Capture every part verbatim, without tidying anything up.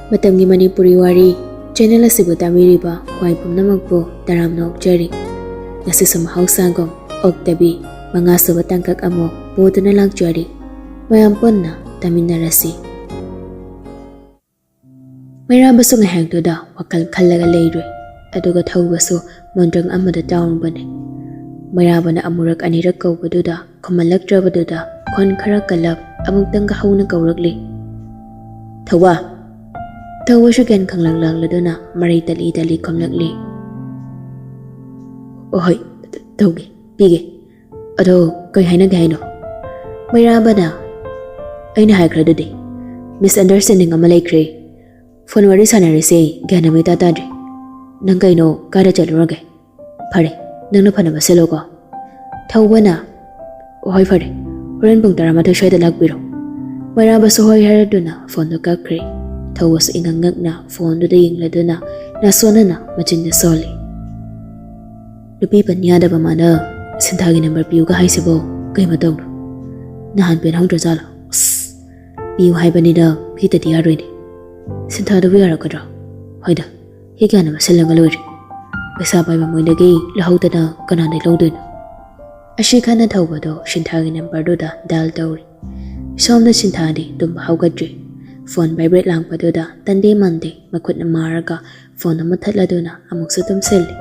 ꯃꯇꯝꯒꯤ ꯃꯅꯤꯄꯨꯔꯤ ꯋꯥꯔꯤ ꯆꯦꯅꯦꯜ ꯑꯁꯤꯕꯨ ꯇꯥꯕꯤꯔꯤꯕ ꯈ꯭ꯋꯥꯏ ꯄꯨꯝꯅꯃꯛꯄꯨ ꯇꯔꯥꯝꯅ ꯑꯣꯛꯆꯔꯤ꯫ ꯉꯁꯤꯁꯨ ꯃꯍꯧꯁꯥꯒꯨꯝ ꯑꯣꯛꯇꯕꯤ ꯃꯉꯥꯁꯨꯕ ꯇꯥꯡꯀꯛ ꯑꯃꯨꯛ ꯄꯨꯗꯨꯅ ꯂꯥꯛꯆꯔꯤ꯫ ꯃꯌꯥꯝ ꯄꯨꯟꯅ ꯇꯥꯃꯤꯟꯅꯔꯁꯤ꯫ ꯃꯩꯔꯥꯕꯁꯨ ꯉꯥꯏꯍꯥꯛꯇꯨꯗ ꯋꯥꯈꯜ ꯈꯜꯂꯒ ꯂꯩꯔꯨꯏ꯫ ꯑꯗꯨꯒ ꯊꯧꯕꯁꯨ ꯃꯣꯟꯗ꯭ꯔꯪ ꯑꯃꯗ ꯇꯥꯎꯔꯨꯕꯅꯤ꯫ ꯃꯩꯔꯥꯕꯅ ꯑꯃꯨꯔꯛ ꯑꯅꯤꯔꯛ ꯀꯧꯕꯗꯨꯗ ꯈꯨꯝꯍꯜꯂꯛꯇ꯭ꯔꯕꯗꯨꯗ ꯈꯣꯟ ꯈꯔ ꯀꯜꯂꯞ ꯑꯃꯨꯛꯇꯪꯒ ꯍꯧꯅ ꯀꯧꯔꯛꯂꯤ꯫ "ꯊꯧꯕ!" ꯊꯧꯕꯁꯨ ꯒ꯭ꯌꯥꯟ ꯈꯪꯂꯛ ꯂꯥꯛꯂꯗꯨꯅ ꯃꯔꯩ ꯇꯠꯂꯤ ꯇꯠꯂꯤ ꯈꯨꯝꯂꯛꯂꯤ꯫ "ꯑꯣꯍꯣꯏ, ꯇꯧꯒꯦ, ꯄꯤꯒꯦ꯫ ꯑꯗꯣ ꯀꯩ ꯍꯥꯏꯅꯒꯦ ꯍꯥꯏꯅꯣ?" ꯃꯩꯔꯥꯕꯅ, "ꯑꯩꯅ ꯍꯥꯏꯈ꯭ꯔꯗꯨꯗꯤ, ꯃꯤꯁꯑꯟꯗꯔꯁ꯭ꯇꯦꯟꯗꯤꯡ ꯑꯃ ꯂꯩꯈ꯭ꯔꯦ꯫ ꯐꯣꯟ ꯋꯥꯔꯤ ꯁꯥꯟꯅꯔꯤꯁꯦ ꯒ꯭ꯌꯥꯟ ꯑꯃ ꯏꯇꯥ ꯇꯥꯗ꯭ꯔꯦ꯫ ꯅꯪ ꯀꯩꯅꯣ, ꯀꯥꯏꯗ ꯆꯠꯂꯨꯔꯒꯦ? ꯐꯔꯦ, ꯅꯪꯅ ꯐꯅꯕ ꯁꯤꯜꯂꯣꯀꯣ꯫" ꯊꯧꯕꯅ, "ꯍꯣꯏ ꯐꯔꯦ, ꯍꯣꯔꯦꯟ ꯄꯨꯡ ꯇꯔꯥꯃꯥꯊꯣꯏ ꯁ꯭ꯋꯥꯏꯗ ꯂꯥꯛꯄꯤꯔꯣ꯫" ꯃꯩꯔꯥꯕꯁꯨ ꯍꯣꯏ ꯍꯥꯏꯔꯗꯨꯅ ꯐꯣꯟꯗꯨ ꯀꯛꯈ꯭ꯔꯦ꯫ ꯊꯧꯕꯁꯨ ꯏꯉꯛ ꯉꯛꯅ ꯐꯣꯟꯗꯨꯗ ꯌꯦꯡꯂꯗꯨꯅ ꯅꯥꯁꯣꯟꯅꯅ ꯃꯆꯤꯟꯗ ꯁꯣꯜꯂꯤ꯫ "ꯅꯨꯄꯤ ꯄꯟ ꯌꯥꯗꯕ ꯃꯥꯅ ꯁꯤꯟꯊꯥꯒꯤ ꯅꯝꯕꯔ ꯄꯤꯌꯨꯒ ꯍꯥꯏꯁꯤꯕꯣ ꯀꯩ ꯃꯇꯧꯅꯣ? ꯅꯍꯥꯟ ꯄꯦꯟꯍꯧꯗ꯭ꯔꯖꯥꯠꯂꯣ? ꯑꯁ, ꯄꯤꯌꯨ ꯍꯥꯏꯕꯅꯤꯗ, ꯄꯤꯗꯗꯤ ꯌꯥꯔꯣꯏꯅꯦ꯫ ꯁꯤꯟꯊꯥꯗꯨꯕꯨ ꯌꯥꯔꯛꯀꯗ꯭ꯔꯣ? ꯍꯣꯏꯗ, ꯍꯦꯛ ꯌꯥꯅꯕ ꯁꯤꯜꯂꯒ ꯂꯣꯏꯔꯦ꯫ ꯄꯩꯁꯥ ꯄꯥꯏꯕ ꯃꯣꯏꯗꯒꯤ ꯂꯧꯍꯧꯗꯅ ꯀꯅꯥꯗꯩ ꯂꯧꯗꯣꯏꯅꯣ?" ꯑꯁꯤ ꯈꯟꯅ ꯊꯧꯕꯗꯣ ꯁꯤꯟꯊꯥꯒꯤ ꯅꯝꯕꯔꯗꯨꯗ ꯗꯥꯏꯜ ꯇꯧꯔꯤ꯫ ꯁꯣꯝꯗ ꯁꯤꯟꯊꯥꯗꯤ ꯇꯨꯝꯕ ꯍꯧꯒꯠꯇ꯭ꯔꯤ꯫ ꯐꯣꯟ ꯚꯥꯏꯕ꯭ꯔꯦꯠ ꯂꯥꯡꯄꯗꯨꯗ ꯇꯟꯗꯦ ꯃꯥꯟꯗꯦ ꯃꯈꯨꯠꯅ ꯃꯥꯔꯒ ꯐꯣꯟꯗꯨ ꯃꯨꯠꯊꯠꯂꯗꯨꯅ ꯑꯃꯨꯛꯁꯨ ꯇꯨꯝꯁꯤꯜꯂꯤ꯫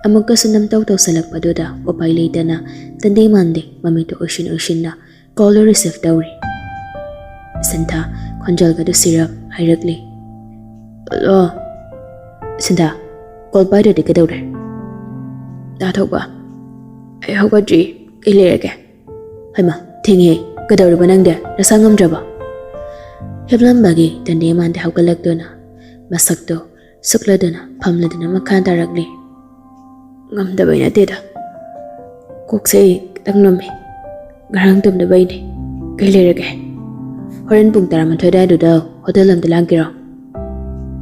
ꯑꯃꯨꯛꯀꯁꯨ ꯅꯝꯇꯧ ꯇꯧꯁꯤꯜꯂꯛꯄꯗꯨꯗ ꯎꯄꯥꯏ ꯂꯩꯇꯅ ꯇꯟꯗꯦ ꯃꯥꯟꯗꯦ ꯃꯃꯤꯠꯇꯨ ꯎꯏꯁꯤꯟ ꯎꯏꯁꯤꯟꯅ ꯀꯣꯜꯗꯨ ꯔꯤꯁꯤꯚ ꯇꯧꯔꯤ꯫ ꯁꯤꯟꯊꯥ ꯈꯣꯟꯖꯦꯜꯒꯗꯨ ꯁꯤꯔꯞ ꯍꯥꯏꯔꯛꯂꯤ꯫ "ꯍꯜꯂꯣ꯫ ꯁꯤꯟꯊꯥ, ꯀꯣꯜ ꯄꯥꯏꯗ꯭ꯔꯗꯤ ꯀꯩꯗꯧꯔꯦ? ꯗꯥ ꯊꯧꯕ, ꯑꯩ ꯍꯧꯒꯠꯇ꯭ꯔꯤ꯫ ꯀꯩ ꯂꯩꯔꯒꯦ? ꯍꯩꯃꯥ, ꯊꯦꯡꯉꯦ꯫ ꯀꯩꯗꯧꯔꯤꯕ ꯅꯪꯗꯤ? ꯅꯁꯥ ꯉꯝꯗ꯭ꯔꯕ?" ꯍꯤꯞꯂꯝꯕꯒꯤ ꯇꯟꯗꯦ ꯃꯥꯟꯗꯦ ꯍꯧꯒꯠꯂꯛꯇꯨꯅ ꯃꯁꯛꯇꯣ ꯁꯨꯛꯂꯗꯨꯅ ꯐꯝꯂꯗꯨꯅ ꯃꯈꯥ ꯇꯥꯔꯛꯂꯤ꯫ "ꯉꯝꯗꯕꯩ ꯅꯠꯇꯦꯗ꯫ ꯀꯣꯛꯁꯦ ꯑꯩ ꯈꯤꯇꯪ ꯂꯨꯝꯃꯤ꯫ ꯉꯔꯥꯡ ꯇꯨꯝꯗꯕꯩꯅꯦ꯫ ꯀꯩ ꯂꯩꯔꯒꯦ? ꯍꯣꯔꯦꯟ ꯄꯨꯡ ꯇꯔꯥꯃꯥꯊꯣꯏ ꯑꯗꯨꯋꯥꯏꯗꯨꯗ ꯍꯣꯇꯦꯜ ꯑꯝꯗ ꯂꯥꯛꯀꯦꯔꯣ?"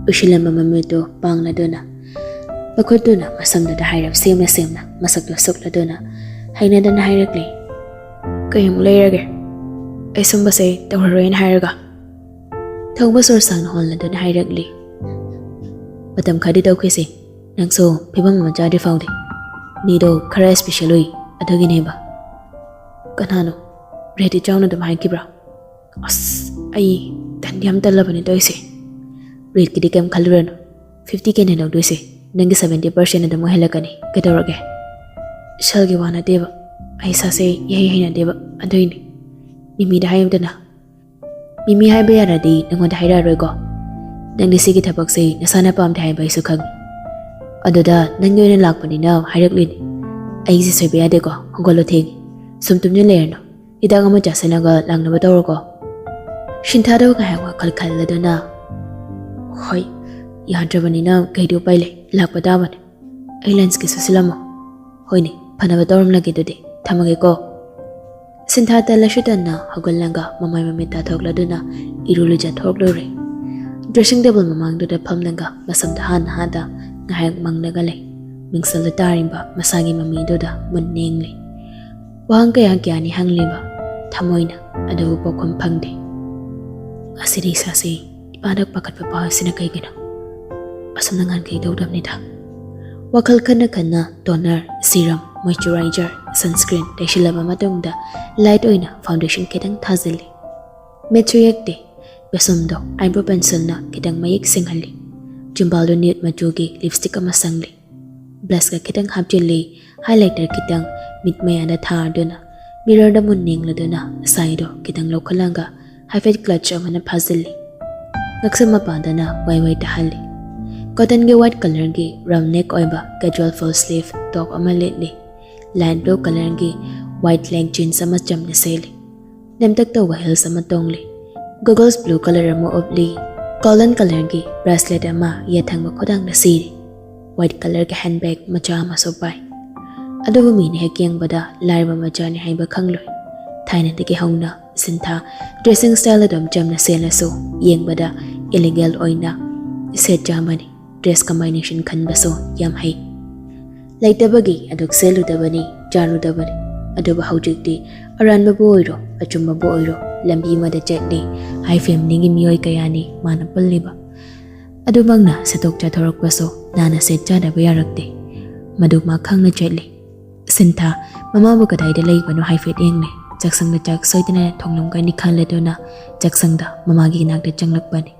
ꯎꯏꯁꯤꯜꯂꯝꯕ ꯃꯃꯤꯠꯇꯨ ꯄꯥꯡꯂꯗꯨꯅ ꯃꯈꯨꯠꯇꯨꯅ ꯃꯁꯝꯗꯨꯗ ꯍꯥꯏꯔꯞ ꯁꯦꯝꯅ ꯁꯦꯝꯅ ꯃꯁꯛꯇꯨ ꯁꯨꯛꯂꯗꯨꯅ ꯍꯩꯅꯗꯅ ꯍꯥꯏꯔꯛꯂꯤ꯫ "ꯀꯩꯃꯨꯛ ꯂꯩꯔꯒꯦ? ꯑꯩ ꯁꯨꯝꯕꯁꯦ ꯇꯧꯔꯔꯣꯏꯅ ꯍꯥꯏꯔꯒ?" ꯊꯧꯕ ꯁꯣꯔ ꯁꯥꯡꯅ ꯍꯣꯟꯂꯗꯨꯅ ꯍꯥꯏꯔꯛꯂꯤ꯫ ꯃꯇꯝ ꯈꯔꯗꯤ ꯇꯧꯈꯤꯁꯦ, ꯅꯪꯁꯨ ꯐꯤꯕꯝ ꯑꯃ ꯆꯥꯗ꯭ꯔꯤ ꯐꯥꯎꯗꯤ꯫ ꯃꯤꯗꯣ ꯈꯔ special ꯑꯣꯏ, ꯑꯗꯨꯒꯤꯅꯦꯕ꯫ ꯀꯅꯥꯅꯣ? ꯔꯦꯠꯇꯤ ꯆꯥꯎꯅ ꯑꯗꯨꯝ ꯍꯥꯏꯈꯤꯕ꯭ꯔꯥ? ꯑꯁ, ꯑꯩ ꯇꯟꯗꯤ ꯌꯥꯝ ꯇꯜꯂꯕꯅꯤ ꯇꯧꯔꯤꯁꯦ꯫ ꯔꯦꯠꯀꯤꯗꯤ ꯀꯩꯝ ꯈꯜꯂꯨꯔꯅꯨ, fifty Kꯅꯦ ꯂꯧꯗꯣꯏꯁꯦ, ꯅꯪꯒꯤ seventy percent ꯑꯗꯨꯝ ꯑꯣꯏꯍꯜꯂꯛꯀꯅꯤ꯫ ꯀꯩꯗꯧꯔꯒꯦ? ꯁꯦꯜꯒꯤ ꯋꯥ ꯅꯠꯇꯦꯕ, ꯑꯩ ꯏꯁꯥꯁꯦ ꯏꯍꯩ ꯍꯩꯅꯗꯦꯕ, ꯑꯗꯨꯏꯅꯦ꯫ ꯃꯤꯃꯤꯗ ꯍꯥꯏꯌꯨꯗꯅ꯫ ꯃꯤꯃꯤ ꯍꯥꯏꯕ ꯌꯥꯔꯗꯤ ꯅꯪꯉꯣꯟꯗ ꯍꯥꯏꯔꯛꯑꯔꯣꯏꯀꯣ꯫ ꯅꯪꯗꯤ ꯁꯤꯒꯤ ꯊꯕꯛꯁꯦ ꯅꯁꯥꯅ ꯄꯥꯝꯗꯦ ꯍꯥꯏꯕ ꯑꯩꯁꯨ ꯈꯪꯉꯤ꯫ ꯑꯗꯨꯗ ꯅꯪꯒꯤ ꯑꯣꯏꯅ ꯂꯥꯛꯄꯅꯤꯅ ꯍꯥꯏꯔꯛꯂꯤꯅꯤ꯫ ꯑꯩꯁꯦ ꯁꯣꯏꯕ ꯌꯥꯗꯦꯀꯣ, ꯍꯧꯒꯠꯂꯣ ꯊꯦꯡꯉꯤ꯫ ꯁꯨꯝ ꯇꯨꯝꯗꯨꯅ ꯂꯩꯔꯅꯨ꯫ ꯍꯤꯗꯥꯛ ꯑꯃ ꯆꯥꯁꯤꯜꯂꯒ ꯂꯥꯛꯅꯕ ꯇꯧꯔꯣꯀꯣ꯫ ꯁꯤꯟꯊꯥꯗꯣ ꯉꯥꯏꯍꯥꯛ ꯋꯥꯈꯜ ꯈꯜꯂꯗꯨꯅ, ꯍꯣꯏ, ꯌꯥꯗ꯭ꯔꯕꯅꯤꯅ ꯀꯩꯗꯤ ꯎꯄꯥꯏ ꯂꯩ, ꯂꯥꯛꯄ ꯇꯥꯕꯅꯤ꯫ ꯑꯩ lunchꯀꯤꯁꯨ ꯁꯤꯜꯂꯝꯃꯣ꯫ ꯍꯣꯏꯅꯦ, ꯐꯅꯕ ꯇꯧꯔꯝꯂꯒꯦ ꯑꯗꯨꯗꯤ, ꯊꯝꯃꯒꯦꯀꯣ꯫ ꯁꯤꯟꯊꯥ ꯇꯜꯂꯁꯨ ꯇꯟꯅ ꯍꯧꯒꯠꯂꯒ ꯃꯃꯥꯏ ꯃꯃꯤꯠ ꯇꯥꯊꯣꯛꯂꯗꯨꯅ ꯏꯔꯨ ꯂꯨꯖꯊꯣꯛꯂꯨꯔꯦ꯫ Dressing table ꯃꯃꯥꯡꯗꯨꯗ ꯐꯝꯂꯒ ꯃꯁꯝꯗ ꯍꯥꯟꯅ ꯍꯥꯟꯗ ꯉꯥꯏꯍꯥꯛ ꯃꯪꯂꯒ ꯂꯩ꯫ ꯃꯤꯡꯁꯦꯜꯗ ꯇꯥꯔꯤꯕ ꯃꯁꯥꯒꯤ ꯃꯃꯤꯗꯨꯗ ꯃꯨꯟꯅ ꯌꯦꯡꯂꯤ꯫ ꯋꯥꯍꯪ ꯀꯌꯥ ꯀꯌꯥꯅꯤ ꯍꯪꯂꯤꯕ ꯊꯃꯣꯏꯅ, ꯑꯗꯨꯕꯨ ꯄꯥꯎꯈꯨꯝ ꯐꯪꯗꯦ꯫ ꯑꯁꯤꯗꯤ ꯏꯁꯥꯁꯦ ꯏꯄꯥꯗ ꯄꯥꯈꯠꯄ ꯐꯥꯎꯔꯤꯁꯤꯅ ꯀꯩꯒꯤꯅꯣ? ꯑꯁꯨꯝꯅ ꯉꯥꯟꯈꯩ ꯇꯧꯗꯕꯅꯤꯗ꯫ ꯋꯥꯈꯜ ꯈꯟꯅ ꯈꯟꯅ toner, serum, moisturizer, sunscreen ꯇꯩꯁꯤꯜꯂꯕ ꯃꯇꯨꯡꯗ light ꯑꯣꯏꯅ foundation ꯈꯤꯇꯪ ꯊꯥꯖꯤꯜꯂꯤ꯫ ꯃꯤꯠꯁꯨ ꯌꯦꯛꯇꯦ꯫ ꯄꯤꯁꯨꯝꯗꯣ eyebrow pencilꯅ ꯈꯤꯇꯪ ꯃꯌꯦꯛ ꯁꯦꯡꯍꯜꯂꯤ꯫ ꯆꯤꯝꯕꯥꯜꯗꯣ nude ꯃꯆꯨꯒꯤ lipstick ꯑꯃ ꯁꯪꯂꯤ꯫ Blushꯀ ꯈꯤꯇꯪ ꯍꯥꯞꯆꯤꯜꯂꯤ꯫ Highlighter ꯈꯤꯇꯪ ꯃꯤꯠ ꯃꯌꯥꯗ ꯊꯥꯗꯨꯅ mirrorꯗ ꯃꯨꯟ ꯌꯦꯡꯂꯗꯨꯅ ꯁꯥꯏꯗꯣ ꯈꯤꯇꯪ ꯂꯧꯈꯠꯂꯒ ꯍꯥꯏꯐꯦꯠ clutch ꯑꯃꯅ ꯐꯥꯖꯤꯜꯂꯤ꯫ ꯉꯛꯁꯝ ꯃꯄꯥꯗꯅ ꯋꯥꯏ ꯋꯥꯏ ꯇꯥꯍꯜꯂꯤ꯫ Cottonꯒꯤ white colourꯒꯤ round neck ꯑꯣꯏꯕ casual full sleeve top ꯑꯃ ꯂꯤꯠꯂꯤ꯫ Light blue colourꯒꯤ white leg jeans ꯑꯃ ꯆꯝꯅ ꯁꯦꯠꯂꯤ꯫ ꯅꯦꯝꯇꯛ ꯇꯧꯕ heels ꯑꯃ ꯇꯣꯡꯂꯤ꯫ Goggles blue colour ꯑꯃ ꯎꯞꯂꯤ꯫ Golden colourꯒꯤ bracelet ꯑꯃ ꯌꯦꯠꯊꯪꯕ ꯈꯨꯗꯥꯡꯗ ꯁꯤꯔꯤ꯫ White colourꯒꯤ handbag ꯃꯆꯥ ꯑꯃꯁꯨ ꯄꯥꯏ꯫ ꯑꯗꯨꯕꯨ ꯃꯤꯅ ꯍꯦꯛ ꯌꯦꯡꯕꯗ ꯂꯥꯏꯔꯕ ꯃꯆꯥꯅꯤ ꯍꯥꯏꯕ ꯈꯪꯂꯣꯏ꯫ ꯊꯥꯏꯅꯗꯒꯤ ꯍꯧꯅ ꯁꯤꯟꯊꯥ dressing style ꯑꯗꯨꯝ ꯆꯝꯅ ꯁꯦꯠꯂꯁꯨ ꯌꯦꯡꯕꯗ elegant ꯑꯣꯏꯅ ꯁꯦꯠ ꯆꯥꯕꯅꯤ꯫ Dress combination ꯈꯟꯕꯁꯨ ꯌꯥꯝ ꯍꯩ꯫ ꯂꯩꯇꯕꯒꯤ ꯑꯗꯨꯛ ꯁꯦꯠꯂꯨꯗꯕꯅꯤ, ꯆꯥꯔꯨꯗꯕꯅꯤ꯫ ꯑꯗꯨꯕꯨ ꯍꯧꯖꯤꯛꯇꯤ ꯑꯔꯥꯟꯕꯕꯨ ꯑꯣꯏꯔꯣ, ꯑꯆꯨꯝꯕꯕꯨ ꯑꯣꯏꯔꯣ, ꯂꯝꯕꯤ ꯑꯃꯗ ꯆꯠꯂꯤ꯫ ꯍꯥꯏ ꯐꯦꯃꯤꯂꯤꯒꯤ ꯃꯤꯑꯣꯏ ꯀꯌꯥꯅꯤ ꯃꯥꯅ ꯄꯨꯜꯂꯤꯕ꯫ ꯑꯗꯨꯃꯛꯅ ꯁꯦꯠꯇꯣꯛ ꯆꯥꯊꯣꯔꯛꯄꯁꯨ ꯅꯥꯅ ꯁꯦꯠ ꯆꯥꯗꯕ ꯌꯥꯔꯛꯇꯦ꯫ ꯃꯗꯨ ꯃꯥ ꯈꯪꯅ ꯆꯠꯂꯤ꯫ ꯁꯤꯟꯊꯥ ꯃꯃꯥꯕꯨ ꯀꯗꯥꯏꯗ ꯂꯩꯕꯅꯣ ꯍꯥꯏꯐꯦꯠ ꯌꯦꯡꯂꯦ꯫ ꯆꯥꯛꯁꯪꯗ ꯆꯥꯛ ꯁꯣꯏꯗꯅ ꯊꯣꯡꯂꯝꯒꯅꯤ ꯈꯜꯂꯗꯨꯅ ꯆꯥꯛꯁꯪꯗ ꯃꯃꯥꯒꯤ ꯏꯅꯥꯛꯇ ꯆꯪꯂꯛꯄꯅꯤ꯫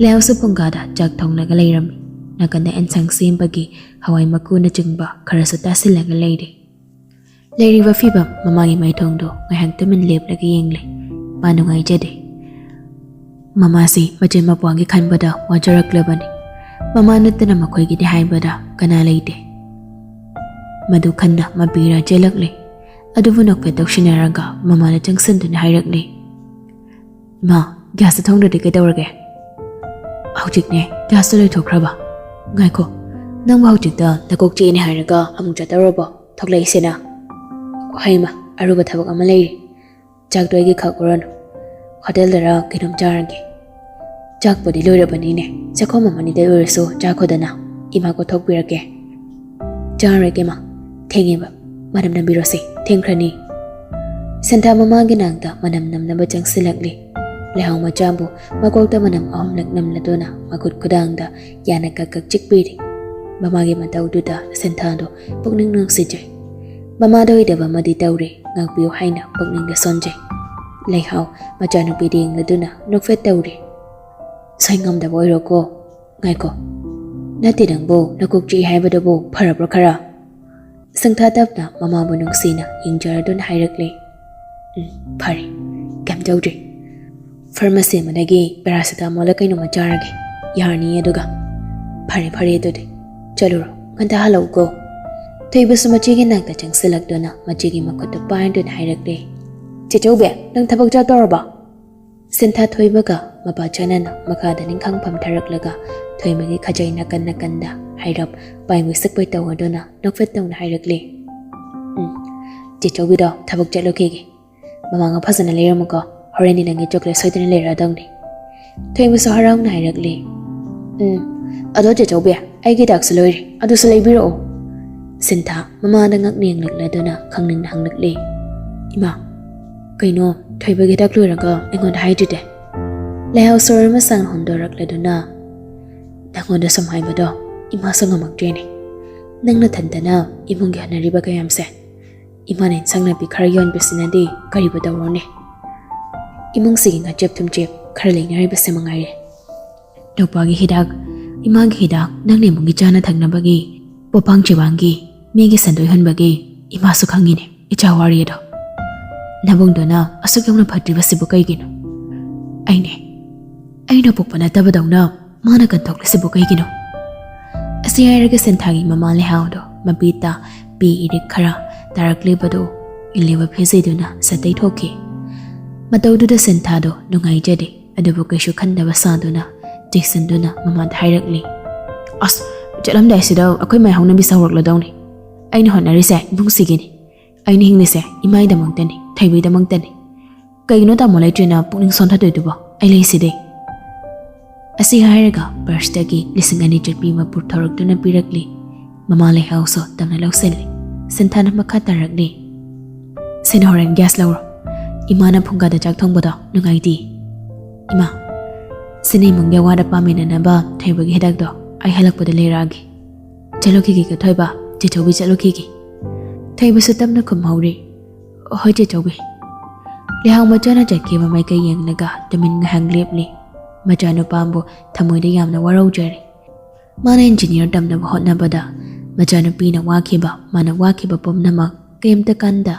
ꯂꯩꯍꯥꯎꯁꯨ ꯄꯨꯡꯒꯥꯗ ꯆꯥꯛ ꯊꯣꯡꯂꯒ ꯂꯩꯔꯝꯃꯤ꯫ ꯅꯥꯀꯟꯗ ꯑꯦꯟꯁꯥꯡ ꯁꯦꯝꯕꯒꯤ ꯍꯋꯥꯏ ꯃꯀꯨꯅꯆꯤꯡꯕ ꯈꯔꯁꯨ ꯇꯥꯁꯤꯜꯂꯒ ꯂꯩꯔꯤ꯫ ꯂꯩꯔꯤꯕ ꯐꯤꯕꯝ ꯃꯃꯥꯒꯤ ꯃꯥꯏꯊꯣꯡꯗꯣ ꯉꯥꯏꯍꯥꯛ ꯇꯨꯃꯤꯟ ꯂꯦꯞꯂꯒ ꯌꯦꯡꯂꯦ꯫ ꯃꯥ ꯅꯨꯡꯉꯥꯏꯖꯗꯦ꯫ ꯃꯃꯥꯁꯤ ꯃꯆꯤꯟ ꯃꯄ꯭ꯋꯥꯒꯤ ꯈꯟꯕꯗ ꯋꯥꯖꯔꯛꯂꯕꯅꯤ꯫ ꯃꯃꯥ ꯅꯠꯇꯅ ꯃꯈꯣꯏꯒꯤꯗꯤ ꯍꯥꯏꯕꯗ ꯀꯅꯥ ꯂꯩꯇꯦ꯫ ꯃꯗꯨ ꯈꯟꯅ ꯃꯄꯤꯔꯥ ꯆꯦꯜꯂꯛꯂꯦ꯫ ꯑꯗꯨꯕꯨ ꯅꯣꯛꯐꯦꯠ ꯇꯧꯁꯤꯟꯅꯔꯒ ꯃꯃꯥꯅ ꯆꯪꯁꯤꯟꯗꯨꯅ ꯍꯥꯏꯔꯛꯂꯦ, "ꯏꯃꯥ, ꯒ꯭ꯌꯥꯁꯇ ꯊꯣꯡꯗ꯭ꯔꯗꯤ ꯀꯩꯗꯧꯔꯒꯦ?" "ꯍꯧꯖꯤꯛꯅꯦ ꯒ꯭ꯌꯥꯁꯇ ꯂꯣꯏꯊꯣꯛꯈ꯭ꯔꯕ꯫ ꯉꯥꯏꯈꯣ, ꯅꯪꯕꯨ ꯍꯧꯖꯤꯛꯇ ꯅꯀꯣꯛ ꯆꯤꯛꯏꯅꯦ ꯍꯥꯏꯔꯒ ꯑꯃꯨꯛ ꯆꯠꯇꯧꯔꯕꯣ? ꯊꯣꯛꯂꯛꯏꯁꯤꯅ꯫ ꯍꯩꯃ, ꯑꯔꯨꯕ ꯊꯕꯛ ꯑꯃ ꯂꯩꯔꯤ꯫ ꯆꯥꯛꯇꯣ ꯑꯩꯒꯤ ꯈꯛ ꯎꯔꯅꯨ꯫ ꯍꯣꯇꯦꯜꯗꯔ ꯀꯩꯅꯣꯝ ꯆꯥꯔꯒꯦ꯫ ꯆꯥꯛꯄꯨꯗꯤ ꯂꯣꯏꯔꯕꯅꯤꯅꯦ꯫ ꯆꯥꯛꯈꯣꯝ ꯑꯃꯅꯤꯗ ꯑꯣꯏꯔꯁꯨ ꯆꯥꯈꯣꯗꯅ꯫ ꯏꯃꯥ ꯀꯣꯊꯣꯛꯄꯤꯔꯛꯀꯦ꯫" "ꯆꯥꯔꯣꯏꯒꯦ ꯃꯥ, ꯊꯦꯡꯉꯦꯕ꯫ ꯃꯅꯝ ꯅꯝꯕꯤꯔꯣꯁꯦ, ꯊꯦꯡꯈ꯭ꯔꯅꯤ꯫" ꯁꯟꯊꯥ ꯃꯃꯥꯒꯤ ꯅꯥꯛꯇ ꯃꯅꯝ ꯅꯝꯅꯕ ꯆꯪꯁꯤꯜꯂꯛꯂꯤ꯫ ꯂꯩꯍꯥꯎ ꯃꯆꯥꯕꯨ ꯃꯀꯣꯛꯇ ꯃꯅꯝ ꯑꯍꯨꯝꯂꯛ ꯅꯝꯂꯗꯨꯅ ꯃꯈꯨꯠ ꯈꯨꯗꯥꯡꯗ ꯌꯥꯅ ꯀꯛ ꯀꯛ ꯆꯤꯛꯄꯤꯔꯤ꯫ ꯃꯃꯥꯒꯤ ꯃꯇꯧꯗꯨꯗ ꯁꯟꯊꯥꯗꯣ ꯄꯨꯛꯅꯤꯡ ꯅꯨꯡꯁꯤꯖꯩ꯫ ꯃꯃꯥꯗ ꯑꯣꯏꯗꯕ ꯑꯃꯗꯤ ꯇꯧꯔꯦ, ꯉꯥꯛꯄꯤꯌꯨ ꯍꯥꯏꯅ ꯄꯨꯛꯅꯤꯡꯗ ꯁꯣꯟꯖꯩ꯫ ꯂꯩꯍꯥꯎ ꯃꯆꯥꯅꯨꯄꯤꯗ ꯌꯦꯡꯂꯗꯨꯅ ꯅꯣꯛꯐꯦꯠ ꯇꯧꯔꯤ꯫ "ꯁꯣꯏ ꯉꯝꯗꯕ ꯑꯣꯏꯔꯣꯀꯣ꯫ ꯉꯥꯏꯈꯣ, ꯅꯠꯇꯦ, ꯅꯪꯕꯨ ꯅꯀꯣꯛ ꯆꯤꯛꯏ ꯍꯥꯏꯕꯗꯨꯕꯨ ꯐꯔꯕ꯭ꯔꯣ ꯈꯔ?" ꯁꯪꯊꯥ ꯇꯞꯅ ꯃꯃꯥꯕꯨ ꯅꯨꯡꯁꯤꯅ ꯌꯦꯡꯖꯔꯗꯨꯅ ꯍꯥꯏꯔꯛꯂꯦ꯫ "ꯎꯝ, ꯐꯔꯦ, ꯀꯩꯝ ꯇꯧꯗ꯭ꯔꯤ꯫ ꯐꯥꯔꯃꯥꯁꯤ ꯑꯃꯗꯒꯤ ꯄꯦꯔꯥꯁꯤꯇꯥꯃꯣꯜꯂ ꯀꯩꯅꯣꯝꯃ ꯆꯥꯔꯒꯦ, ꯌꯥꯔꯅꯤ ꯑꯗꯨꯒ꯫" "ꯐꯔꯦ, ꯐꯔꯦ, ꯑꯗꯨꯗꯤ ꯆꯠꯂꯨꯔꯣ, ꯉꯟꯇꯥ ꯍꯜꯂꯛꯎꯀꯣ꯫" ꯊꯣꯏꯕꯁꯨ ꯃꯆꯦꯒꯤ ꯅꯥꯛꯇ ꯆꯪꯁꯤꯜꯂꯛꯇꯨꯅ ꯃꯆꯦꯒꯤ ꯃꯈꯨꯠꯇꯨ ꯄꯥꯏꯗꯨꯅ ꯍꯥꯏꯔꯛꯂꯦ꯫ "ꯆꯦꯆꯧꯕꯤ, ꯅꯪ ꯊꯕꯛ ꯆꯠꯇꯧꯔꯕꯣ?" ꯁꯤꯟꯊꯥ ꯊꯣꯏꯕꯒ ꯃꯄꯥ ꯆꯥꯟꯅꯅ ꯃꯈꯥꯗ ꯅꯤꯡꯈꯥꯡ ꯐꯝꯊꯔꯛꯂꯒ ꯊꯣꯏꯕꯒꯤ ꯈꯖꯩ ꯅꯥꯀꯟ ꯅꯥꯀꯟꯗ ꯍꯥꯏꯔꯞ ꯄꯥꯏꯃꯤ ꯁꯛꯄꯩ ꯇꯧꯔꯗꯨꯅ ꯅꯣꯛꯐꯦꯠ ꯇꯧꯅ ꯍꯥꯏꯔꯛꯂꯦ꯫ "ꯎꯝ, ꯆꯦꯆꯧꯕꯤꯗꯣ ꯊꯕꯛ ꯆꯠꯂꯨꯈꯤꯒꯦ꯫ ꯃꯃꯥꯒ ꯐꯖꯅ ꯂꯩꯔꯝꯃꯨꯀꯣ꯫ ꯍꯣꯔꯦꯟꯗꯤ ꯅꯪꯒꯤ ꯆꯣꯀ꯭ꯂꯦꯠ ꯁꯣꯏꯗꯅ ꯂꯩꯔꯛꯑꯗꯧꯅꯤ꯫" ꯊꯣꯏꯕꯁꯨ ꯍꯔꯥꯎꯅ ꯍꯥꯏꯔꯛꯂꯦ꯫ "ꯎꯝ, ꯑꯗꯣ ꯆꯦꯆꯧꯕꯤ, ꯑꯩꯒꯤ ꯗꯥꯛꯁꯨ ꯂꯣꯏꯔꯦ, ꯑꯗꯨꯁꯨ ꯂꯩꯕꯤꯔꯛꯑꯣ꯫" ꯁꯤꯟꯊꯥ ꯃꯃꯥꯗ ꯉꯛꯅ ꯌꯦꯡꯂꯛꯂꯗꯨꯅ ꯈꯪꯅꯤꯡꯅ ꯍꯪꯂꯛꯂꯦ꯫ "ꯏꯃꯥ, "ꯀꯩꯅꯣ, ꯊꯣꯏꯕꯒꯤ ꯍꯤꯗꯥꯛ ꯂꯣꯏꯔꯒ ꯑꯩꯉꯣꯟꯗ ꯍꯥꯏꯗ꯭ꯔꯤꯗꯦ?" ꯂꯩꯍꯥꯎ ꯁꯣꯔ ꯑꯃ ꯁꯥꯡꯅ ꯍꯣꯟꯗꯣꯔꯛꯂꯗꯨꯅ, "ꯅꯪꯉꯣꯟꯗ ꯁꯨꯝ ꯍꯥꯏꯕꯗꯣ ꯏꯃꯥꯁꯨ ꯉꯝꯃꯛꯇ꯭ꯔꯦꯅꯦ꯫ ꯅꯪ ꯅꯊꯟꯇꯅ ꯏꯃꯨꯡꯒꯤ ꯍꯣꯠꯅꯔꯤꯕ ꯀꯌꯥꯝꯁꯦ, ꯏꯃꯥꯅ ꯏꯟꯁꯥꯡ ꯅꯥꯄꯤ ꯈꯔ ꯌꯣꯟꯕꯁꯤꯅꯗꯤ ꯀꯔꯤꯕꯨ ꯇꯧꯔꯨꯅꯤ? ꯏꯃꯨꯡꯁꯤꯒꯤ ꯉꯥꯆꯦꯞ ꯊꯨꯝꯆꯦꯞ ꯈꯔ ꯂꯩꯅꯔꯤꯕꯁꯦ ꯃꯉꯥꯏꯔꯦ꯫ ꯅꯨꯄꯥꯒꯤ ꯍꯤꯗꯥꯛ, ꯏꯃꯥꯒꯤ ꯍꯤꯗꯥꯛ, ꯅꯪꯅ ꯏꯃꯨꯡꯒꯤ ꯆꯥꯅ ꯊꯛꯅꯕꯒꯤ, ꯄꯣꯄꯥꯡ ꯆꯦꯕꯥꯡꯒꯤ, ꯃꯤꯒꯤ ꯁꯦꯟꯗꯣꯏ ꯍꯨꯟꯕꯒꯤ ꯏꯃꯥꯁꯨ ꯈꯪꯉꯤꯅꯦ, ꯏꯆꯥ ꯋꯥꯔꯤ ꯑꯗꯣ꯫ ꯅꯕꯨꯡꯗꯨꯅ ꯑꯁꯨꯛ ꯌꯥꯝꯅ ꯐꯠꯇ꯭ꯔꯤꯕꯁꯤꯕꯨ ꯀꯩꯒꯤꯅꯣ? ꯑꯩꯅꯦ, ꯑꯩꯅ ꯄꯣꯛꯄ ꯅꯠꯇꯕꯗꯧꯅ ꯃꯥꯅ ꯀꯟꯊꯣꯛꯂꯤꯁꯤꯕꯨ ꯀꯩꯒꯤꯅꯣ?" ꯑꯁꯤ ꯍꯥꯏꯔꯒ ꯁꯦꯟꯊꯥꯒꯤ ꯃꯃꯥ ꯂꯩꯍꯥꯎꯗꯣ ꯃꯄꯤ ꯇꯥ ꯄꯤ ꯏꯔꯤꯛ ꯈꯔ ꯇꯥꯔꯛꯂꯤꯕꯗꯨ ꯏꯜꯂꯤꯕ ꯐꯤꯖꯩꯗꯨꯅ ꯁꯠ ꯇꯩꯊꯣꯛꯈꯤ꯫ ꯃꯇꯧꯗꯨꯗ ꯁꯦꯟꯊꯥꯗꯣ ꯅꯨꯡꯉꯥꯏꯖꯗꯦ, ꯑꯗꯨꯕꯨ ꯀꯩꯁꯨ ꯈꯟꯗꯕ ꯁꯥꯗꯨꯅ ꯆꯦꯛꯁꯤꯟꯗꯨꯅ ꯃꯃꯥꯗ ꯍꯥꯏꯔꯛꯂꯤ, "ꯑꯁ, ꯆꯠꯂꯝꯗꯥꯏꯁꯤꯗ ꯑꯩꯈꯣꯏ ꯃꯥꯏ ꯍꯧꯅꯕꯤ ꯁꯧꯔꯛꯂꯗꯧꯅꯤ꯫ ꯑꯩꯅ ꯍꯣꯠꯅꯔꯤꯁꯦ ꯏꯃꯨꯡꯁꯤꯒꯤꯅꯤ꯫ ꯑꯩꯅ ꯍꯤꯡꯂꯤꯁꯦ ꯏꯃꯥꯒꯤꯗꯃꯛꯇꯅꯤ, ꯊꯣꯏꯕꯒꯤꯗꯃꯛꯇꯅꯤ꯫ ꯀꯩꯒꯤꯅꯣ ꯇꯥꯃꯣ ꯂꯩꯇ꯭ꯔꯦꯅ ꯄꯨꯛꯅꯤꯡ ꯁꯣꯟꯊꯗꯣꯏꯗꯨꯕꯣ? ꯑꯩ ꯂꯩꯁꯤꯗꯤ꯫" ꯑꯁꯤ ꯍꯥꯏꯔꯒ ꯄꯔꯁꯇꯒꯤ ꯂꯤꯁꯤꯡ ꯑꯅꯤ ꯆꯠꯄꯤ ꯑꯃ ꯄꯨꯊꯣꯔꯛꯇꯨꯅ ꯄꯤꯔꯛꯂꯤ꯫ ꯃꯃꯥ ꯂꯩꯍꯥꯎꯁꯨ ꯇꯞꯅ ꯂꯧꯁꯤꯜꯂꯤ꯫ ꯁꯦꯟꯊꯥꯅ ꯃꯈꯥ ꯇꯥꯔꯛꯂꯤ, "ꯁꯤꯅ ꯍꯣꯔꯦꯟ ꯒ꯭ꯌꯥꯁ ꯂꯧꯔꯣ꯫ ꯏꯃꯥꯅ ꯐꯨꯡꯒꯥꯗ ꯆꯥꯛ ꯊꯣꯡꯕꯗꯣ ꯅꯨꯡꯉꯥꯏꯇꯦ꯫ ꯏꯃꯥ, ꯁꯤꯅ ꯏꯃꯨꯡꯒꯤ ꯑꯋꯥꯠ ꯑꯄꯥ ꯃꯦꯟꯅꯅꯕ ꯊꯣꯏꯕꯒꯤ ꯍꯤꯗꯥꯛꯇꯣ ꯑꯩ ꯍꯜꯂꯛꯄꯗ ꯂꯩꯔꯛꯑꯒꯦ꯫ ꯆꯠꯂꯨꯈꯤꯒꯦ ꯊꯣꯏꯕ, ꯆꯦꯆꯧꯕꯤ ꯆꯠꯂꯨꯈꯤꯒꯦ꯫" ꯊꯣꯏꯕꯁꯨ ꯇꯞꯅ ꯈꯨꯝꯍꯧꯔꯤ, "ꯍꯣꯏ ꯆꯦꯆꯧꯕꯤ꯫" ꯂꯩꯍꯥꯎ ꯃꯆꯥꯅ ꯆꯠꯈꯤꯕ ꯃꯥꯏꯀꯩ ꯌꯦꯡꯂꯒ ꯇꯨꯃꯤꯟ ꯉꯥꯏꯍꯥꯛ ꯂꯦꯞꯂꯤ꯫ ꯃꯆꯥꯅꯨꯄꯥꯕꯨ ꯊꯃꯣꯏꯗ ꯌꯥꯝꯅ ꯋꯥꯔꯧꯖꯔꯤ꯫ ꯃꯥꯅ ꯏꯟꯖꯤꯅꯤꯌꯥꯔ ꯇꯝꯅꯕ ꯍꯣꯠꯅꯕꯗ ꯃꯆꯥꯅꯨꯄꯤꯅ ꯋꯥꯈꯤꯕ, ꯃꯥꯅ ꯋꯥꯈꯤꯕ ꯄꯨꯝꯅꯃꯛ ꯀꯔꯤꯝꯇ ꯀꯥꯟꯗ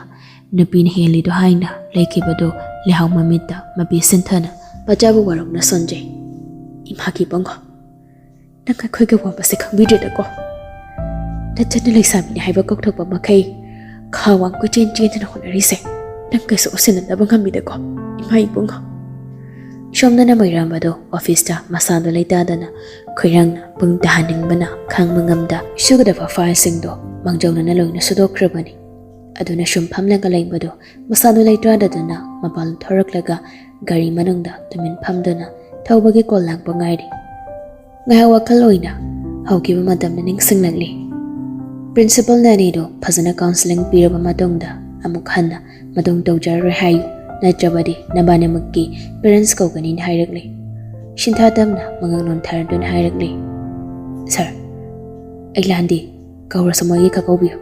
ꯅꯨꯄꯤꯅ ꯍꯦꯜꯂꯤꯗꯣ ꯍꯥꯏꯅ ꯂꯩꯈꯤꯕꯗꯨ ꯂꯩꯍꯥꯎ ꯃꯃꯤꯠꯇ ꯃꯄꯤ ꯁꯦꯟꯊꯥꯅ ꯃꯆꯥꯕꯨ ꯋꯥꯔꯧꯅ ꯁꯣꯟꯖꯩ꯫ "ꯏꯃꯥꯒꯤ ꯏꯕꯨꯡꯉꯣ, ꯅꯪ ꯑꯩꯈꯣꯏꯒꯤ ꯑꯋꯥꯕꯁꯦ ꯈꯪꯕꯤꯗ꯭ꯔꯦꯗꯀꯣ꯫ ꯅꯆꯟꯅ ꯂꯩꯁꯥꯕꯤꯅꯤ ꯍꯥꯏꯕ ꯀꯧꯊꯣꯛꯄ ꯃꯈꯩ ꯈꯥ ꯋꯥꯡ ꯀꯣꯏꯆꯦꯟ ꯆꯦꯟꯗꯨꯅ ꯍꯣꯠꯅꯔꯤꯁꯦ ꯅꯪ ꯀꯩꯁꯨ ꯎꯁꯤꯟꯅꯗꯕ ꯉꯝꯃꯤꯗꯀꯣ, ꯏꯃꯥ ꯏꯕꯨꯡꯉꯣ꯫" ꯁꯣꯝꯗꯅ ꯃꯩꯔꯥꯝꯕꯗꯣ ꯑꯣꯐꯤꯁꯇ ꯃꯁꯥꯗꯣ ꯂꯩꯇꯥꯗꯅ ꯈꯣꯏꯔꯥꯡꯅ ꯄꯨꯡ ꯇꯥꯍꯟꯅꯤꯡꯕꯅ ꯈꯥꯡꯕ ꯉꯝꯗ ꯁꯨꯒꯗꯕ ꯐꯥꯏꯜꯁꯤꯡꯗꯣ ꯃꯥꯡꯖꯧꯅꯅ ꯂꯣꯏꯅ ꯁꯨꯗꯣꯛꯈ꯭ꯔꯕꯅꯤ꯫ ꯑꯗꯨꯅ ꯁꯨꯝ ꯐꯝꯂꯒ ꯂꯩꯕꯗꯣ ꯃꯁꯥꯗꯣ ꯂꯩꯇꯥꯗꯗꯅ ꯃꯄꯥꯟ ꯊꯣꯔꯛꯂꯒ ꯒꯥꯔꯤ ꯃꯅꯨꯡꯗ ꯇꯨꯃꯤꯟ ꯐꯝꯗꯨꯅ ꯊꯧꯕꯒꯤ ꯀꯣꯜ ꯂꯥꯛꯄ ꯉꯥꯏꯔꯤ꯫ ꯉꯥꯏꯍꯥꯛ ꯋꯥꯈꯜ ꯑꯣꯏꯅ ꯍꯧꯈꯤꯕ ꯃꯇꯝꯗ ꯅꯤꯡꯁꯤꯡꯂꯛꯂꯤ꯫ ꯄ꯭ꯔꯤꯟꯁꯤꯄꯜꯅ ꯑꯅꯤꯗꯣ ꯐꯖꯅ ꯀꯥꯎꯟꯁꯤꯂꯤꯡ ꯄꯤꯔꯕ ꯃꯇꯨꯡꯗ ꯑꯃꯨꯛ ꯍꯟꯅ ꯃꯇꯨꯡ ꯇꯧꯖꯔꯔꯣꯏ ꯍꯥꯏꯌꯨ꯫ ꯅꯠꯇ꯭ꯔꯕꯗꯤ ꯅꯕꯥꯅꯤꯃꯛꯀꯤ parents ꯀꯧꯒꯅꯤꯅ ꯍꯥꯏꯔꯛꯂꯤ꯫ ꯁꯤꯟꯊꯥ ꯇꯞꯅ ꯃꯉꯛ ꯅꯣꯟꯊꯔꯗꯨꯅ ꯍꯥꯏꯔꯛꯂꯤ, "Sir, ꯑꯩ ꯂꯥꯟꯗꯦ, ꯀꯧꯔꯁꯨ ꯃꯣꯏꯒꯤ ꯈꯛ ꯀꯧꯕꯤꯌꯨ꯫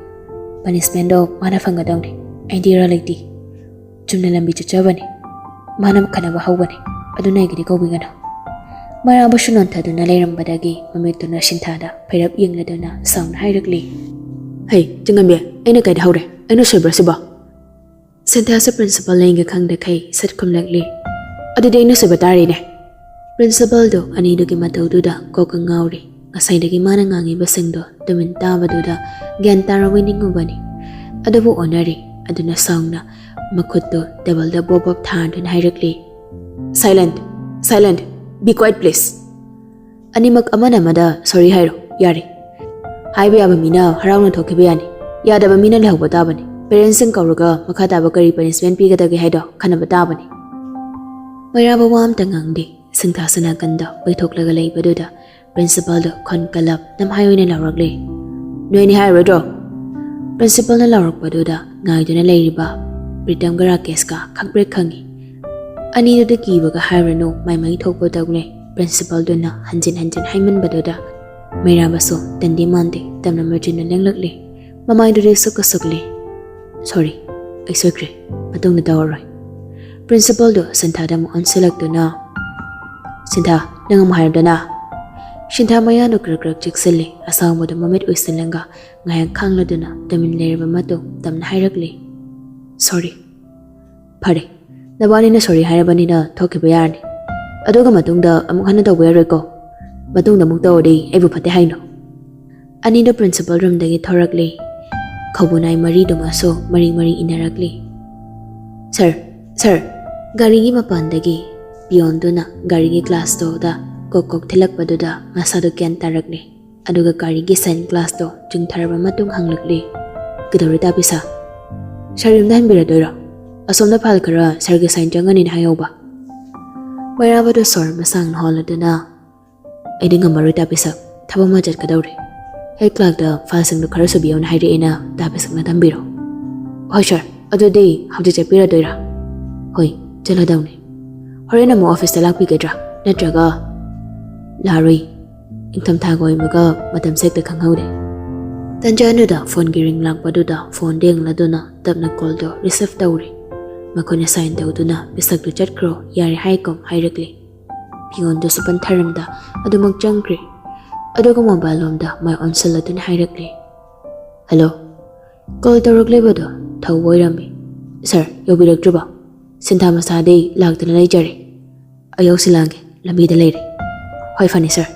Punishment ꯗꯣ ꯃꯥꯅ ꯐꯪꯒꯗꯧꯅꯤ, ꯑꯩꯗꯤ ꯏꯔꯥ ꯂꯩꯇꯦ꯫ ꯆꯨꯝꯅ ꯂꯝꯕꯤ ꯆꯠꯆꯕꯅꯤ, ꯃꯥꯅ ꯈꯠꯅꯕ ꯍꯧꯕꯅꯤ, ꯑꯗꯨꯅ ꯑꯩꯒꯤꯗꯤ ꯀꯧꯕꯤꯒꯅꯨ꯫" ꯃꯩꯔꯥꯕꯁꯨ ꯅꯣꯟꯊꯗꯨꯅ ꯂꯩꯔꯝꯕꯗꯒꯤ ꯃꯃꯤꯠꯇꯨꯅ ꯁꯤꯟꯊꯥꯗ ꯐꯩꯔꯞ ꯌꯦꯡꯂꯗꯨꯅ ꯁꯥꯎꯅ ꯍꯥꯏꯔꯛꯂꯤ, "ꯍꯩ, ꯆꯤꯡꯉꯝꯕꯤ, ꯑꯩꯅ ꯀꯩꯗ ꯍꯧꯔꯦ? ꯑꯩꯅ ꯁꯣꯏꯕ꯭ꯔꯥ ꯁꯤꯕꯣ?" ꯁꯤꯟꯊꯥꯁꯨ principal ꯂꯦꯡꯒꯦ ꯈꯪꯗꯈꯩ ꯁꯠ ꯈꯨꯝꯂꯛꯂꯤ, "ꯑꯗꯨꯗꯤ ꯑꯩꯅ ꯁꯣꯏꯕ ꯇꯥꯔꯦꯅꯦ꯫" Principal ꯗꯣ ꯑꯅꯤꯗꯨꯒꯤ ꯃꯇꯧꯗꯨꯗ ꯀꯣꯛꯀ ꯉꯥꯎꯔꯤ꯫ ꯉꯁꯥꯏꯗꯒꯤ ꯃꯥꯅ ꯉꯥꯡꯉꯤꯕꯁꯤꯡꯗꯣ ꯇꯨꯃꯤꯟ ꯇꯥꯕꯗꯨꯗ ꯒ꯭ꯌꯥꯟ ꯇꯥꯔꯝꯃꯣꯏ ꯅꯤꯡꯉꯨꯕꯅꯤ꯫ ꯑꯗꯨꯕꯨ ꯑꯣꯟꯅꯔꯦ꯫ ꯑꯗꯨꯅ ꯁꯥꯎꯅ ꯃꯈꯨꯠꯇꯨ table ꯗ ꯕꯣꯞ ꯕꯣꯞ ꯊꯥꯗꯨꯅ ꯍꯥꯏꯔꯛꯂꯤ, "Silent! Silent! Be quiet, please!" ꯑꯅꯤꯃꯛ ꯑꯃꯅ ꯑꯃꯗ sorry ꯍꯥꯏꯔꯣ, ꯌꯥꯔꯦ꯫ ꯍꯥꯏꯕ ꯌꯥꯕ ꯃꯤꯅ ꯍꯔꯥꯎꯅ ꯊꯣꯛꯈꯤꯕ ꯌꯥꯅꯤ, ꯌꯥꯗꯕ ꯃꯤꯅ ꯂꯩꯍꯧꯕ ꯇꯥꯕꯅꯤ꯫ Parents ꯁꯤꯡ ꯀꯧꯔꯒ ꯃꯈꯥ ꯇꯥꯕ ꯀꯔꯤ punishment ꯄꯤꯒꯗꯒꯦ ꯍꯥꯏꯗꯣ ꯈꯟꯅꯕ ꯇꯥꯕꯅꯤ꯫ ꯃꯩꯔꯥꯕ ꯋꯥ ꯑꯝꯇ ꯉꯥꯡꯗꯦ꯫ ꯁꯤꯟꯊꯥꯁꯨ ꯅꯥꯀꯟꯗ ꯑꯣꯏꯊꯣꯛꯂꯒ ꯂꯩꯕꯗꯨꯗ principal ꯗꯣ ꯈꯣꯟ ꯀꯜꯂꯞ ꯅꯝꯍꯥꯏ ꯑꯣꯏꯅ ꯂꯥꯎꯔꯛꯂꯦ, "ꯅꯣꯏ ꯑꯅꯤ ꯍꯥꯏꯔꯔꯣꯏꯗ꯭ꯔꯣ?" Principal ꯅ ꯂꯥꯎꯔꯛꯄꯗꯨꯗ ꯉꯥꯏꯗꯨꯅ ꯂꯩꯔꯤꯕ ꯄ꯭ꯔꯤꯇꯝꯒ ꯔꯥꯀꯦꯁꯀ ꯈꯪꯄ꯭ꯔꯦꯛ ꯈꯪꯉꯤ꯫ ꯑꯅꯤꯗꯨꯗ ꯀꯤꯕꯒ ꯍꯥꯏꯔꯨꯔꯅꯨ, ꯃꯥꯏ ꯃꯥꯏ ꯊꯣꯛꯄ ꯇꯧꯂꯦ꯫ Principal ꯗꯨꯅ ꯍꯟꯖꯤꯟ ꯍꯟꯖꯤꯟ ꯍꯥꯏꯃꯟꯕꯗꯨꯗ ꯃꯩꯔꯥꯕꯁꯨ ꯇꯟꯗꯤ ꯃꯥꯟꯗꯦ, ꯇꯞꯅ ꯃꯆꯤꯟꯅ ꯂꯦꯡꯂꯛꯂꯦ꯫ ꯃꯃꯥꯏꯗꯨꯗꯤ ꯁꯨꯛꯀ ꯁꯨꯛꯂꯦ꯫ "Sorry, ꯑꯩ ꯁꯣꯏꯈ꯭ꯔꯦ, ꯃꯇꯨꯡꯗ ꯇꯧꯔꯔꯣꯏ꯫" Principal ꯗꯣ ꯁꯤꯟꯊꯥꯗ ꯑꯃꯨꯛ ꯑꯣꯟꯁꯤꯜꯂꯛꯇꯨꯅ, "ꯁꯤꯟꯊꯥ, ꯅꯪ ꯑꯃꯨꯛ ꯍꯥꯏꯔꯝꯗꯅ?" ꯁꯤꯟꯊꯥ ꯃꯌꯥꯗꯨ ꯀ꯭ꯔꯛ ꯀ꯭ꯔꯛ ꯆꯤꯛꯁꯤꯜꯂꯤ꯫ ꯑꯁꯥꯎꯕꯗꯨ ꯃꯃꯤꯠ ꯎꯏꯁꯤꯜꯂꯒ ꯉꯥꯏꯍꯥꯛ ꯈꯥꯡꯂꯗꯨꯅ ꯇꯨꯃꯤꯟ ꯂꯩꯔꯕ ꯃꯇꯨꯡ ꯇꯞꯅ ꯍꯥꯏꯔꯛꯂꯤ, "Sorry꯫" "ꯐꯔꯦ, ꯅꯕꯥꯅꯤꯅ sorry ꯍꯥꯏꯔꯕꯅꯤꯅ ꯊꯣꯛꯈꯤꯕ ꯌꯥꯔꯅꯤ꯫ ꯑꯗꯨꯒ ꯃꯇꯨꯡꯗ ꯑꯃꯨꯛ ꯍꯟꯅ ꯇꯧꯕ ꯌꯥꯔꯣꯏꯀꯣ꯫ ꯃꯇꯨꯡꯗ ꯑꯃꯨꯛ ꯇꯧꯔꯗꯤ ꯑꯩꯕꯨ ꯐꯠꯇꯦ ꯍꯥꯏꯅꯣ?" ꯑꯅꯤꯗꯨ principal room ꯗꯒꯤ ꯊꯣꯔꯛꯂꯤ꯫ ꯈꯧꯕꯨꯅꯥꯏ ꯃꯔꯤꯗꯨꯃꯁꯨ ꯃꯔꯤ ꯃꯔꯤ ꯏꯟꯅꯔꯛꯂꯤ꯫ "Sir, sir!" ꯒꯥꯔꯤꯒꯤ ꯃꯄꯥꯟꯗꯒꯤ peon ꯗꯨꯅ ꯒꯥꯔꯤꯒꯤ glass ꯇꯨꯗ ꯀꯣꯛ ꯀꯣꯛ ꯊꯤꯜꯂꯛꯄꯗꯨꯗ ꯃꯁꯥꯗꯨ ꯒ꯭ꯌꯥꯟ ꯇꯥꯔꯛꯂꯦ꯫ ꯑꯗꯨꯒ ꯒꯥꯔꯤꯒꯤ sign glass ꯇꯣ ꯆꯤꯡꯊꯔꯕ ꯃꯇꯨꯡ ꯍꯪꯂꯛꯂꯤ, "ꯀꯩꯗꯧꯔꯦ ꯇꯥꯕꯤꯁꯥ? Sir ꯌꯨꯝꯗ ꯍꯟꯕꯤꯔꯗꯣꯏꯔꯣ? ꯑꯁꯣꯝꯗ file ꯈꯔ sir ꯒꯤ sign ꯆꯪꯒꯅꯤꯅ ꯍꯥꯏꯍꯧꯕ꯫" ꯃꯩꯔꯥꯕꯗꯨ ꯁꯣꯔ ꯃꯁꯥꯡꯅ ꯍꯣꯜꯂꯗꯨꯅ, "ꯑꯩꯗꯤ ꯉꯝꯃꯔꯣꯏ ꯇꯥꯕꯤꯁꯥ, ꯊꯕꯛ ꯑꯃ ꯆꯠꯀꯗꯧꯔꯦ꯫ Head clerk ꯇ file ꯁꯤꯡꯗꯨ ꯈꯔ ꯁꯨꯕꯤꯌꯣꯅ ꯍꯥꯏꯔꯛꯑꯦꯅ ꯇꯥꯕꯤꯁꯥꯅ ꯊꯝꯕꯤꯔꯣ꯫" "ꯍꯣꯏ sir, ꯑꯗꯨꯗꯤ ꯍꯧꯖꯤꯛ ꯆꯠꯄꯤꯔꯗꯣꯏꯔꯥ?" "ꯍꯣꯏ, ꯆꯠꯂꯗꯧꯅꯦ꯫ ꯍꯣꯔꯦꯟ ꯑꯃꯨꯛ ꯑꯣꯐꯤꯁꯇ ꯂꯥꯛꯄꯤꯒꯗ꯭ꯔꯥ? ꯅꯠꯇ꯭ꯔꯒ?" "ꯂꯥꯛꯑꯔꯣꯏ꯫ ꯏꯪꯊꯝꯊꯥꯒ ꯑꯣꯏꯕꯒ ꯃꯇꯝꯁꯦ ꯍꯦꯛꯇ ꯈꯪꯍꯧꯗꯦ꯫" ꯇꯟꯖꯥ ꯑꯗꯨꯗ ꯐꯣꯟꯒꯤ ꯔꯤꯡ ꯂꯥꯛꯄꯗꯨꯗ ꯐꯣꯟꯗ ꯌꯦꯡꯂꯗꯨꯅ ꯇꯞꯅ ꯀꯣꯜꯗꯣ ꯔꯤꯁꯤꯞ ꯇꯧꯔꯦ꯫ ꯃꯈꯨꯠꯅ ꯁꯥꯏꯟ ꯇꯧꯗꯨꯅ "ꯃꯤꯁꯛꯇꯨ ꯆꯠꯈ꯭ꯔꯣ, ꯌꯥꯔꯦ" ꯍꯥꯏꯒꯨꯝ ꯍꯥꯏꯔꯛꯂꯦ꯫ ꯐꯤꯔꯣꯟꯗꯨꯁꯨ ꯄꯟꯊꯔꯝꯗ ꯑꯗꯨꯃꯛ ꯆꯪꯈ꯭ꯔꯦ꯫ ꯑꯗꯨꯒ ꯃꯣꯕꯥꯏꯜ ꯂꯣꯝꯗ ꯃꯥꯏ ꯑꯣꯟꯁꯤꯜꯂꯗꯨꯅ ꯍꯥꯏꯔꯛꯂꯦ, "ꯍꯜꯂꯣ꯫" ꯀꯣꯜ ꯇꯧꯔꯛꯂꯤꯕꯗꯣ ꯊꯧꯕ ꯑꯣꯏꯔꯝꯃꯤ꯫ "ꯁꯥꯔ, ꯌꯧꯕꯤꯔꯛꯇ꯭ꯔꯤꯕꯣ? ꯁꯤꯟꯊꯥ ꯃꯁꯥꯗꯤ ꯂꯥꯛꯇꯅ ꯂꯩꯖꯔꯦ꯫ ꯑꯩ ꯌꯧꯁꯤꯜꯂꯛꯑꯒꯦ, ꯂꯝꯕꯤꯗ ꯂꯩꯔꯦ꯫" "ꯍꯣꯏ, ꯐꯅꯤ ꯁꯥꯔ꯫"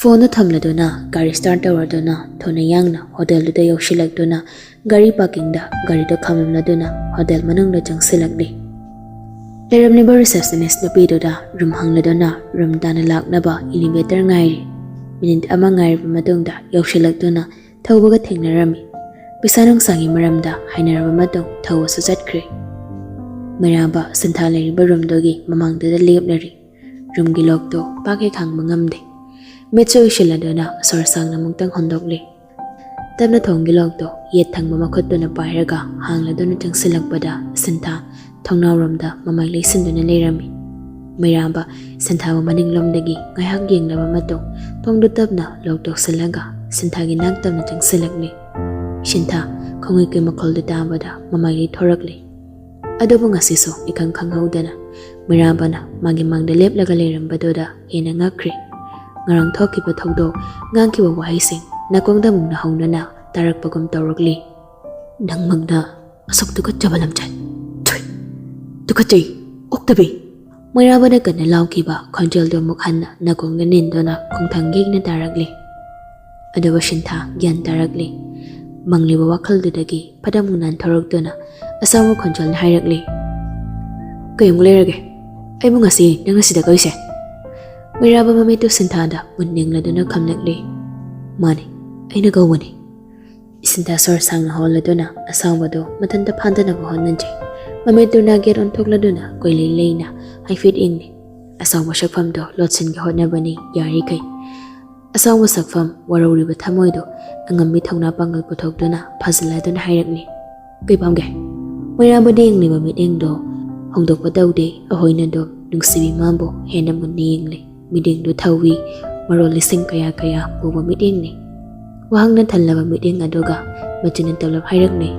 ꯐꯣꯟꯗꯨ ꯊꯝꯂꯗꯨꯅ ꯒꯥꯔꯤ ꯁ꯭ꯇꯥꯔꯠ ꯇꯧꯔꯗꯨꯅ ꯊꯨꯅ ꯌꯥꯡꯅ ꯍꯣꯇꯦꯜꯗꯨꯗ ꯌꯧꯁꯤꯜꯂꯛꯇꯨꯅ ꯒꯥꯔꯤ ꯄꯥꯔꯀꯤꯡꯗ ꯒꯥꯔꯤꯗꯨ ꯈꯥꯝꯂꯝꯂꯗꯨꯅ ꯍꯣꯇꯦꯜ ꯃꯅꯨꯡꯗ ꯆꯪꯁꯤꯜꯂꯛꯂꯤ꯫ ꯂꯩꯔꯝꯂꯤꯕ ꯔꯤꯁꯦꯞꯁꯅꯤꯁ ꯅꯨꯄꯤꯗꯨꯗ ꯔꯨꯝ ꯍꯪꯂꯗꯨꯅ ꯔꯨꯝ ꯇꯥꯟꯅ ꯂꯥꯛꯅꯕ ꯏꯂꯤꯚꯦꯇꯔ ꯉꯥꯏꯔꯤ꯫ ꯃꯤꯅꯤꯠ ꯑꯃ ꯉꯥꯏꯔꯕ ꯃꯇꯨꯡꯗ ꯌꯧꯁꯤꯜꯂꯛꯇꯨꯅ ꯊꯧꯕꯒ ꯊꯦꯡꯅꯔꯝꯃꯤ꯫ ꯄꯩꯁꯥ ꯅꯨꯡꯁꯥꯒꯤ ꯃꯔꯝꯗ ꯍꯥꯏꯅꯔꯕ ꯃꯇꯨꯡ ꯊꯧꯕꯁꯨ ꯆꯠꯈ꯭ꯔꯦ꯫ ꯃꯩꯔꯥꯕ ꯁꯤꯟꯊꯥ ꯂꯩꯔꯤꯕ ꯔꯨꯝꯗꯨꯒꯤ ꯃꯃꯥꯡꯗꯨꯗ ꯂꯦꯞꯂꯔꯤ꯫ ꯔꯨꯝꯒꯤ ꯂꯣꯛꯇꯣ ꯄꯥꯛ ꯍꯦꯛ ꯍꯥꯡꯕ ꯉꯝꯗꯦ꯫ ꯃꯤꯠꯁꯨ ꯎꯏꯁꯤꯜꯂꯗꯨꯅ ꯁꯣꯔ ꯁꯥꯡꯅ ꯑꯃꯨꯛꯇꯪ ꯍꯣꯟꯗꯣꯛꯂꯦ꯫ ꯇꯞꯅ ꯊꯣꯡꯒꯤ ꯂꯣꯛꯇꯣ ꯌꯦꯠ ꯊꯪꯕ ꯃꯈꯨꯠꯇꯨꯅ ꯄꯥꯏꯔꯒ ꯍꯥꯡꯂꯗꯨꯅ ꯆꯪꯁꯤꯜꯂꯛꯄꯗ ꯁꯤꯟꯊꯥ ꯊꯣꯡꯅꯥꯎꯔꯣꯝꯗ ꯃꯃꯥꯏ ꯂꯩꯁꯤꯟꯗꯨꯅ ꯂꯩꯔꯝꯃꯤ꯫ ꯃꯩꯔꯥꯕ ꯁꯤꯟꯊꯥꯕꯨ ꯃꯅꯤꯡꯂꯣꯝꯗꯒꯤ ꯉꯥꯏꯍꯥꯛ ꯌꯦꯡꯂꯕ ꯃꯇꯨꯡ ꯊꯣꯡꯗꯨ ꯇꯞꯅ ꯂꯣꯛ ꯇꯣꯛꯁꯤꯜꯂꯒ ꯁꯤꯟꯊꯥꯒꯤ ꯅꯥꯛ ꯇꯞꯅ ꯆꯪꯁꯤꯜꯂꯛꯂꯤ꯫ ꯁꯤꯟꯊꯥ ꯈꯣꯡꯉꯨꯀꯤ ꯃꯈꯣꯜꯗꯨ ꯇꯥꯕꯗ ꯃꯃꯥꯏ ꯂꯩꯊꯣꯔꯛꯂꯤ꯫ ꯑꯗꯨꯕꯨ ꯉꯁꯤꯁꯨ ꯏꯈꯪ ꯈꯪꯍꯧꯗꯅ ꯃꯩꯔꯥꯕꯅ ꯃꯥꯒꯤ ꯃꯥꯡꯗ ꯂꯦꯞꯂꯒ ꯂꯩꯔꯝꯕꯗꯨꯗ ꯍꯦꯟꯅ ꯉꯛꯈ꯭ꯔꯦ꯫ ꯉꯔꯥꯡ ꯊꯣꯛꯈꯤꯕ ꯊꯧꯗꯣꯛ, ꯉꯥꯡꯈꯤꯕ ꯋꯥꯍꯩꯁꯤꯡ ꯅꯥꯀꯣꯡꯗ ꯑꯃꯨꯛ ꯅꯧꯍꯧꯅꯅ ꯇꯥꯔꯛꯄꯒꯨꯝ ꯇꯧꯔꯛꯂꯤ꯫ "ꯅꯪꯃꯛꯅ ꯑꯁꯨꯛ ꯇꯨꯀꯠꯆꯕ ꯂꯝꯆꯠ! ꯊꯨꯏ! ꯇꯨꯀꯠꯆꯩ! ꯑꯣꯛꯇꯕꯤ!" ꯃꯩꯔꯥꯕꯅ ꯀꯟꯅ ꯂꯥꯎꯈꯤꯕ ꯈꯣꯟꯖꯦꯜꯗꯨ ꯑꯃꯨꯛ ꯍꯟꯅ ꯅꯥꯀꯣꯡꯗ ꯅꯤꯟꯗꯨꯅ ꯈꯣꯡꯊꯥꯡ ꯌꯩꯅ ꯇꯥꯔꯛꯂꯤ꯫ ꯑꯗꯨꯒ ꯁꯤꯟꯊꯥ ꯒ꯭ꯌꯥꯟ ꯇꯥꯔꯛꯂꯤ꯫ ꯃꯪꯂꯤꯕ ꯋꯥꯈꯜꯗꯨꯗꯒꯤ ꯐꯠ ꯑꯃꯨꯛ ꯅꯥꯟꯊꯣꯔꯛꯇꯨꯅ ꯑꯁꯥꯎꯕ ꯈꯣꯟꯖꯦꯜꯅ ꯍꯥꯏꯔꯛꯂꯤ, "ꯀꯩ ꯑꯃꯨꯛ ꯂꯩꯔꯒꯦ? ꯑꯩꯕꯨ ꯉꯁꯤ ꯅꯪꯅ ꯁꯤꯗ ꯀꯧꯏꯁꯦ?" ꯃꯩꯔꯥꯕ ꯃꯃꯤꯠꯇꯨ ꯁꯤꯟꯊꯥꯗ ꯃꯨꯟꯅ ꯌꯦꯡꯂꯗꯨꯅ ꯈꯨꯝꯂꯛꯂꯤ, "ꯃꯥꯅꯤ, ꯑꯩꯅ ꯀꯧꯕꯅꯤ꯫" ꯁꯤꯟꯊꯥ ꯁꯣꯔ ꯁꯥꯡꯅ ꯍꯣꯜꯂꯗꯨꯅ ꯑꯁꯥꯎꯕꯗꯨ ꯃꯊꯟꯇ ꯐꯥꯗꯅꯕ ꯍꯣꯠꯅꯖꯩ꯫ ꯃꯃꯤꯠꯇꯨ ꯅꯥꯒꯦꯠ ꯑꯣꯟꯊꯣꯛꯂꯗꯨꯅ ꯀꯣꯏꯂꯩ ꯂꯩꯅ ꯍꯥꯏꯐꯦꯠ ꯌꯦꯡꯂꯤ꯫ ꯑꯁꯥꯎꯕ ꯁꯛꯐꯝꯗꯨ ꯂꯣꯠꯁꯤꯟꯒꯦ ꯍꯣꯠꯅꯕꯅꯤ ꯌꯥꯔꯤꯈꯩ꯫ ꯑꯁꯥꯎꯕ ꯁꯛꯐꯝ, ꯋꯥꯔꯧꯔꯤꯕ ꯊꯃꯣꯏꯗꯨ ꯑꯉꯝꯕꯤ ꯊꯧꯅꯥ ꯄꯥꯡꯒꯜ ꯄꯨꯊꯣꯛꯇꯨꯅ ꯐꯥꯖꯤꯜꯂꯗꯨꯅ ꯍꯥꯏꯔꯛꯂꯤ, "ꯀꯩ ꯄꯥꯝꯒꯦ?" ꯃꯩꯔꯥꯕꯗ ꯌꯦꯡꯂꯤꯕ ꯃꯤꯠꯌꯦꯡꯗꯣ ꯍꯣꯡꯗꯣꯛꯄ ꯇꯧꯗꯦ꯫ ꯑꯍꯣꯏꯅ ꯑꯗꯨꯝ ꯅꯨꯡꯁꯤꯕꯤ ꯃꯥꯕꯨ ꯍꯦꯟꯅ ꯃꯨꯟꯅ ꯌꯦꯡꯂꯦ꯫ ꯃꯤꯠꯌꯦꯡꯗꯨ ꯊꯧꯏ, ꯃꯔꯣꯜ ꯂꯤꯁꯤꯡ ꯀꯌꯥ ꯀꯌꯥ ꯄꯨꯕ ꯃꯤꯠꯌꯦꯡꯅꯤ꯫ ꯋꯥꯍꯪꯅ ꯊꯜꯂꯕ ꯃꯤꯠꯌꯦꯡ ꯑꯗꯨꯒ ꯃꯆꯤꯟꯅ ꯇꯞꯂꯞ ꯍꯥꯏꯔꯛꯂꯦ,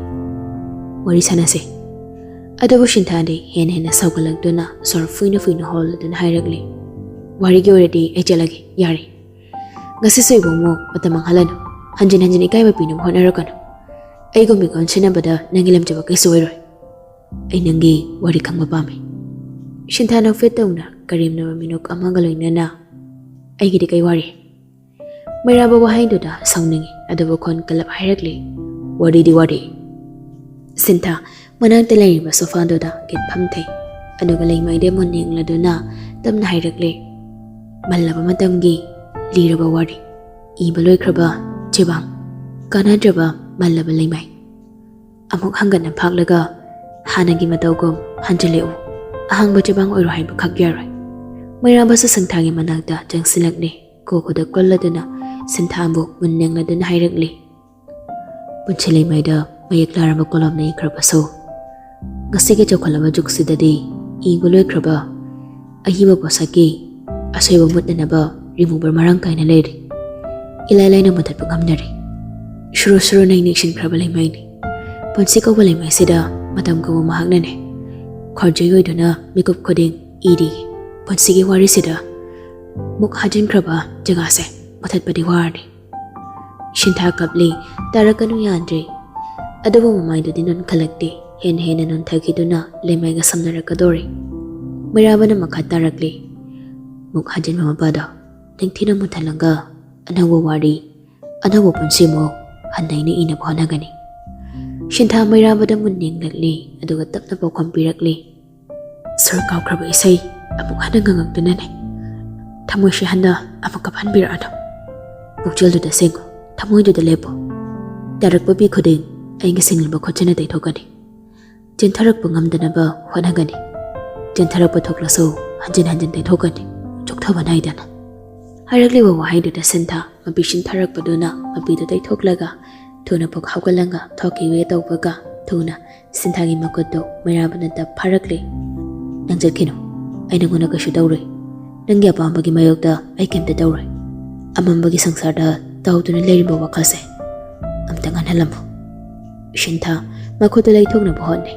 "ꯋꯥꯔꯤ ꯁꯥꯟꯅꯁꯦ꯫" ꯑꯗꯨꯕꯨ ꯁꯤꯟꯊꯥꯗꯤ ꯍꯦꯟꯅ ꯍꯦꯟꯅ ꯁꯥꯎꯒꯠꯂꯛꯇꯨꯅ ꯁꯣꯔ ꯐꯨꯏꯅ ꯐꯨꯏꯅ ꯍꯣꯜꯂꯗꯨꯅ ꯍꯥꯏꯔꯛꯂꯦ, "ꯋꯥꯔꯤꯒꯤ ꯑꯣꯏꯔꯗꯤ ꯑꯩ ꯆꯠꯂꯒꯦ, ꯌꯥꯔꯦ꯫ ꯉꯁꯤꯁꯨ ꯏꯕꯨꯡꯉꯣ ꯃꯇꯝ ꯃꯥꯡꯍꯜꯂꯅꯨ꯫ ꯍꯟꯖꯤꯟ ꯍꯟꯖꯤꯟ ꯏꯀꯥꯏꯕ ꯄꯤꯅꯕ ꯍꯣꯠꯅꯔꯛꯀꯅꯨ꯫ ꯑꯩꯒꯨꯝꯕꯤ ꯀꯣꯟꯁꯤꯟꯅꯕꯗ ꯅꯪꯒꯤ ꯂꯦꯝꯖꯕ ꯀꯩꯁꯨ ꯑꯣꯏꯔꯣꯏ꯫ ꯑꯩ ꯅꯪꯒꯤ ꯋꯥꯔꯤ ꯈꯪꯕ ꯄꯥꯝꯃꯤ꯫" ꯁꯤꯟꯊꯥ ꯅꯣꯛꯐꯦꯠ ꯇꯧꯅ ꯀꯔꯦꯝꯅꯕ ꯃꯤꯅꯣꯛ ꯑꯃꯒ ꯂꯣꯏꯅꯅ, "ꯑꯩꯒꯤꯗꯤ ꯀꯩ ꯋꯥꯔꯤ?" ꯃꯩꯔꯥꯕ ꯋꯥꯍꯩꯗꯨꯗ ꯁꯥꯎꯅꯤꯡꯏ, ꯑꯗꯨꯕꯨ ꯈꯣꯟ ꯀꯜꯂꯞ ꯍꯥꯏꯔꯛꯂꯤ, "ꯋꯥꯔꯤꯗꯤ ꯋꯥꯔꯤ꯫" ꯁꯤꯟꯊꯥ ꯃꯅꯥꯛꯇ ꯂꯩꯔꯤꯕ ꯁꯣꯐꯥꯗꯨꯗ ꯀꯤꯠ ꯐꯝꯊꯩ, ꯑꯗꯨꯒ ꯂꯩꯃꯥꯏꯗ ꯃꯨꯟꯅ ꯌꯦꯡꯂꯗꯨꯅ ꯇꯞꯅ ꯍꯥꯏꯔꯛꯂꯤ, "ꯃꯜꯂꯕ ꯃꯇꯝꯒꯤ ꯂꯤꯔꯕ ꯋꯥꯔꯤ, ꯏꯕ ꯂꯣꯏꯈ꯭ꯔꯕ ꯆꯦꯕꯥꯡ, ꯀꯥꯟꯅꯗ꯭ꯔꯕ ꯃꯜꯂꯕ ꯂꯩꯃꯥꯏ꯫ ꯑꯃꯨꯛ ꯍꯪꯒꯠꯅ ꯐꯥꯛꯂꯒ ꯍꯥꯟꯅꯒꯤ ꯃꯇꯧꯒꯨꯝ ꯍꯟꯖꯤꯜꯂꯛꯎ꯫ ꯑꯍꯥꯡꯕ ꯆꯦꯕꯥꯡ ꯑꯣꯏꯔꯣ ꯍꯥꯏꯕꯈꯛ ꯌꯥꯔꯣꯏ꯫" ꯃꯩꯔꯥꯕꯁꯨ ꯁꯤꯟꯊꯥꯒꯤ ꯃꯅꯥꯛꯇ ꯆꯪꯁꯤꯜꯂꯛꯂꯦ꯫ ꯀꯣꯛ ꯈꯨꯗꯛ ꯀꯜꯂꯗꯨꯅ ꯁꯤꯟꯊꯥꯕꯨ ꯃꯨꯟ ꯌꯦꯡꯂꯗꯨꯅ ꯍꯥꯏꯔꯛꯂꯤ, "ꯄꯨꯟꯁꯤ ꯂꯩꯃꯥꯏꯗ ꯃꯌꯦꯛ ꯂꯥꯔꯕ ꯀꯣꯂꯣꯝꯅ ꯏꯈ꯭ꯔꯕꯁꯨ, ꯉꯁꯤꯒꯤ ꯆꯥꯎꯈꯠꯂꯕ ꯖꯨꯒꯁꯤꯗꯗꯤ ꯏꯕ ꯂꯣꯏꯈ꯭ꯔꯕ ꯑꯏꯕ ꯄꯣꯠꯁꯛꯀꯤ ꯑꯁꯣꯏꯕ ꯃꯨꯠꯅꯅꯕ ꯔꯤꯃꯨꯚꯔ ꯃꯔꯥꯡ ꯀꯥꯏꯅ ꯂꯩꯔꯤ꯫ ꯏꯂꯥꯏ ꯂꯥꯏꯅ ꯃꯨꯊꯠꯄ ꯉꯝꯅꯔꯤ꯫ ꯁꯨꯔꯨ ꯁꯨꯔꯨ ꯅꯩ ꯅꯩꯁꯤꯟꯈ꯭ꯔꯕ ꯂꯩꯃꯥꯏꯅꯤ꯫ ꯄꯨꯟꯁꯤ ꯀꯧꯕ ꯂꯩꯃꯥꯏꯁꯤꯗ ꯃꯇꯝ ꯀꯧꯕ ꯃꯍꯥꯛꯅꯅꯦ꯫ ꯈꯣꯔꯖꯩ ꯑꯣꯏꯗꯨꯅ ꯃꯤꯀꯨꯞ ꯈꯨꯗꯤꯡ ꯏꯔꯤ꯫ ꯄꯨꯟꯁꯤꯒꯤ ꯋꯥꯔꯤꯁꯤꯗ ꯃꯨꯛ ꯍꯥꯖꯤꯟꯈ꯭ꯔꯕ ꯖꯒꯥꯁꯦ ꯃꯨꯊꯠꯄꯗꯤ ꯋꯥꯔꯅꯤ꯫" ꯁꯤꯟꯊꯥ ꯀꯞꯂꯤ, ꯇꯥꯔꯛꯀꯅꯨ ꯌꯥꯗ꯭ꯔꯦ꯫ ꯑꯗꯨꯕꯨ ꯃꯃꯥꯏꯗꯨꯗꯤ ꯅꯣꯟꯈꯠꯂꯛꯇꯦ, ꯍꯦꯟꯅ ꯍꯦꯟꯅ ꯅꯣꯟꯊꯈꯤꯗꯨꯅ ꯂꯩꯃꯥꯏꯒ ꯁꯝꯅꯔꯛꯀꯗꯧꯔꯦ꯫ ꯃꯩꯔꯥꯕꯅ ꯃꯈꯥ ꯇꯥꯔꯛꯂꯤ, "ꯃꯨꯛ ꯍꯥꯖꯤꯟꯕ ꯃꯄꯥꯗꯣ ꯅꯤꯡꯊꯤꯅ ꯃꯨꯟꯊꯠꯂꯒ ꯑꯅꯧꯕ ꯋꯥꯔꯤ, ꯑꯅꯧꯕ ꯄꯨꯟꯁꯤ ꯑꯃꯨꯛ ꯍꯟꯅ ꯑꯩꯅ ꯏꯅꯕ ꯍꯣꯠꯅꯒꯅꯤ꯫" ꯁꯤꯟꯊꯥ ꯃꯩꯔꯥꯕꯗ ꯃꯨꯟꯅ ꯌꯦꯡꯂꯛꯂꯤ, ꯑꯗꯨꯒ ꯇꯞꯅ ꯄꯥꯎꯈꯨꯝ ꯄꯤꯔꯛꯂꯤ, "ꯁꯨꯔ ꯀꯥꯎꯈ꯭ꯔꯕ ꯏꯁꯩ ꯑꯃꯨꯛ ꯍꯟꯅ ꯉꯪꯉꯛꯇꯨꯅꯅꯦ ꯊꯃꯣꯏꯁꯤ ꯍꯟꯅ ꯑꯃꯨꯛ ꯀꯞꯍꯟꯕꯤꯔꯛꯑꯅꯨ꯫ ꯄꯨꯛꯆꯦꯜꯗꯨꯗ ꯁꯦꯡꯉꯨ, ꯊꯃꯣꯏꯗꯨꯗ ꯂꯦꯞꯄꯨ꯫ ꯇꯥꯔꯛꯄ ꯄꯤ ꯈꯨꯗꯤꯡ ꯑꯩꯒꯤ ꯁꯤꯡꯂꯕ ꯈꯨꯠꯁꯤꯅ ꯇꯩꯊꯣꯛꯀꯅꯤ꯫ ꯆꯦꯟꯊꯔꯛꯄ ꯉꯝꯗꯅꯕ ꯍꯣꯠꯅꯒꯅꯤ꯫ ꯆꯦꯟꯊꯔꯛꯄ ꯊꯣꯛꯂꯁꯨ ꯍꯟꯖꯤꯟ ꯍꯟꯖꯤꯟ ꯇꯩꯊꯣꯛꯀꯅꯤ, ꯆꯣꯛꯊꯕ ꯅꯥꯏꯗꯅ꯫" ꯍꯥꯏꯔꯛꯂꯤꯕ ꯋꯥꯍꯩꯗꯨꯗ ꯁꯤꯟꯊꯥ ꯃꯄꯤ ꯁꯤꯟꯊꯔꯛꯄꯗꯨꯅ ꯃꯄꯤꯗꯨ ꯇꯩꯊꯣꯛꯂꯒ ꯊꯨꯅ ꯄꯨꯛ ꯍꯧꯒꯠꯂꯒ ꯊꯣꯛꯈꯤꯕ ꯇꯧꯕꯒ ꯊꯨꯅ ꯁꯤꯟꯊꯥꯒꯤ ꯃꯈꯨꯠꯇꯨ ꯃꯩꯔꯥꯕꯅꯇ ꯐꯥꯔꯛꯂꯦ꯫ "ꯅꯪ ꯆꯠꯈꯤꯅꯨ, ꯑꯩ ꯅꯪꯉꯣꯟꯗ ꯀꯩꯁꯨ ꯇꯧꯔꯣꯏ꯫ ꯅꯪꯒꯤ ꯑꯄꯥꯝꯕꯒꯤ ꯃꯥꯌꯣꯛꯇ ꯑꯩ ꯀꯩꯝꯇ ꯇꯧꯔꯣꯏ꯫ ꯑꯃꯝꯕꯒꯤ ꯁꯪꯁꯥꯔꯗ ꯇꯥꯎꯗꯨꯅ ꯂꯩꯔꯤꯕ ꯋꯥꯈꯜꯁꯦ ꯑꯝꯇ ꯉꯥꯟꯍꯜꯂꯝꯃꯨ꯫" ꯁꯤꯟꯊꯥ ꯃꯈꯨꯠꯇꯨ ꯂꯩꯊꯣꯛꯅꯕ ꯍꯣꯠꯅꯩ꯫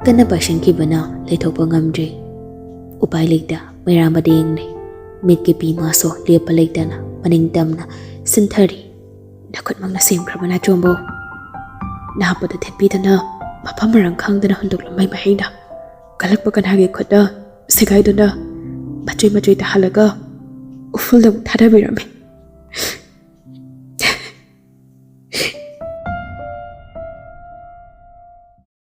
ꯀꯟꯅ ꯄꯥꯏꯁꯤꯟꯈꯤꯕꯅ ꯂꯩꯊꯣꯛꯄ ꯉꯝꯗ꯭ꯔꯦ꯫ ꯎꯄꯥꯏ ꯂꯩꯇ ꯃꯩꯔꯥꯕꯗ ꯌꯦꯡꯂꯦ꯫ ꯃꯤꯠꯀꯤ ꯄꯤꯃꯥꯁꯨ ꯂꯦꯞꯄ ꯂꯩꯇꯅ ꯃꯅꯤꯡ ꯇꯝꯅ ꯁꯤꯟꯊꯔꯤ꯫ "ꯅꯈꯨꯠꯃꯛꯅ ꯁꯦꯝꯈ꯭ꯔꯕ ꯅꯥꯆꯣꯝꯕꯧ, ꯅꯍꯥꯛꯄꯨꯗ ꯊꯦꯠꯄꯤꯗꯨꯅ ꯃꯐꯝ ꯃꯔꯥꯡ ꯈꯪꯗꯅ ꯍꯨꯟꯗꯣꯛꯂꯝꯕꯩ ꯃꯍꯩꯅ ꯀꯜꯂꯛꯄ ꯀꯅꯥꯒꯤ ꯈꯨꯠꯅ ꯁꯦꯒꯥꯏꯗꯨꯅ ꯃꯆꯣꯏ ꯃꯆꯣꯏ ꯇꯥꯍꯜꯂꯒ ꯎꯐꯨꯜꯗ ꯑꯃꯨꯛ ꯊꯥꯗꯕꯤꯔꯝꯃꯤ?"